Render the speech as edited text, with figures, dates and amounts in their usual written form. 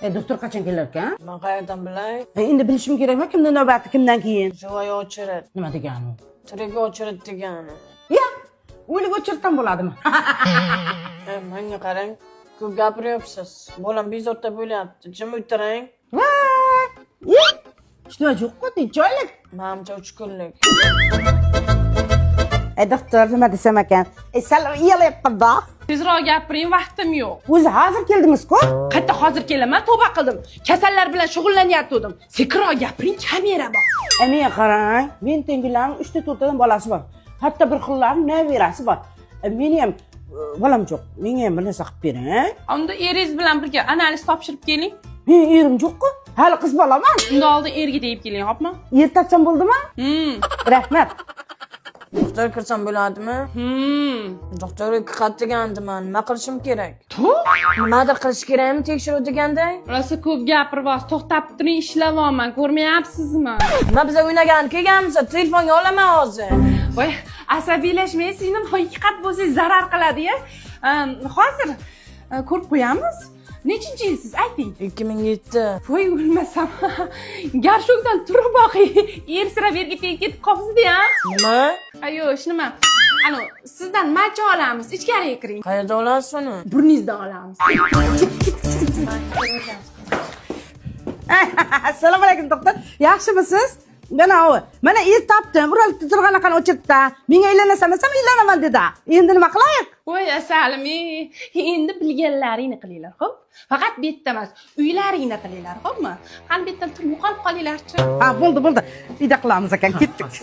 E, doktor qachon kelar ekan? Man qayerdan bilay? E, endi bilishim kerakmi, kimni navbati kimdan keyin? Живая очередь. Nima degani u? Tirik очередь degani. Ya, o'lik очередь dan bo'ladimi? E, menga qarang. Ko'p gapiryapsiz. Bolam bezovta bo'lyapti. Jim o'tiring. Voy! Ye! Что, yo'q-ku, tinchlik. Manimcha 3 kunlik. E, doktor, nima desam ekan? E, sal uyalyapman-da. Tezroq gapiring, vaqtim yo'q. O'zi hozir keldingiz-ku? Qayerda hozir kelaman, tavba qildim. Kasallar bilan shug'ullanyotgandim. Sekinroq gapiring, kamera bor. E, menga qarang, men tenglarning 3 ta 4 tadan bolasi bor. Hatto bir xillari nabirasi bor. E, meni ham bolam yo'q. Menga ham bir narsa qilib bering. Unda eringiz bilan birga analiz topshirib keling. Men erim yo'q-ku. Hali qiz bolaman. Unda oldin erga tegib keling, xo'pmi? Er topsam bo'ldimi? Hmm. Rahmat. Doktor kirsam bo'ladimi? Hmm. Doktor ikki qat degandi man. Nima qilishim kerak? Tu? Nimadir qilish kerakmi tekshiruv deganda? Rosa ko'p gapiryapsiz. To'xtab turing, ishlayapman. Ko'rmayapsizmi? Nima biza o'ynagani kelganmiz? Telefonga olaman hozir. Voy, asabiylashmang, singlim. Ikki qat bo'lsangiz zarar qiladi-ya. Hozir ko'rib qo'yamiz. Nechinchi yilsiz, ayting? 2007. Voy, o'lmasam. Горшок dan turib boqing. Ersirab yerga tegib ketib qolibsiz-da. Nima? Ayo, nima? Ano, sizdan моча olamiz. Ichkariga kiring. Qayerda olasiz uni? Burningizdan olamiz. Assalomu alaykum, doktor. Yaxshimisiz? Mana u. Mana er topdim. Uralib turgan ekan очередь da. Menga uylanasan desam, uylanaman dedi. Endi nima qilaylik? Voy, asalim, endi bilganlaringni qilinglar, xo'p? Faqat bu yerda emas, uylaringda qilinglar, xo'pmi? Qani bu yerdan turib yo'qolib qolinglarchi. Ha, bo'ldi, bo'ldi. Uyda qilamiz ekan, ketdik.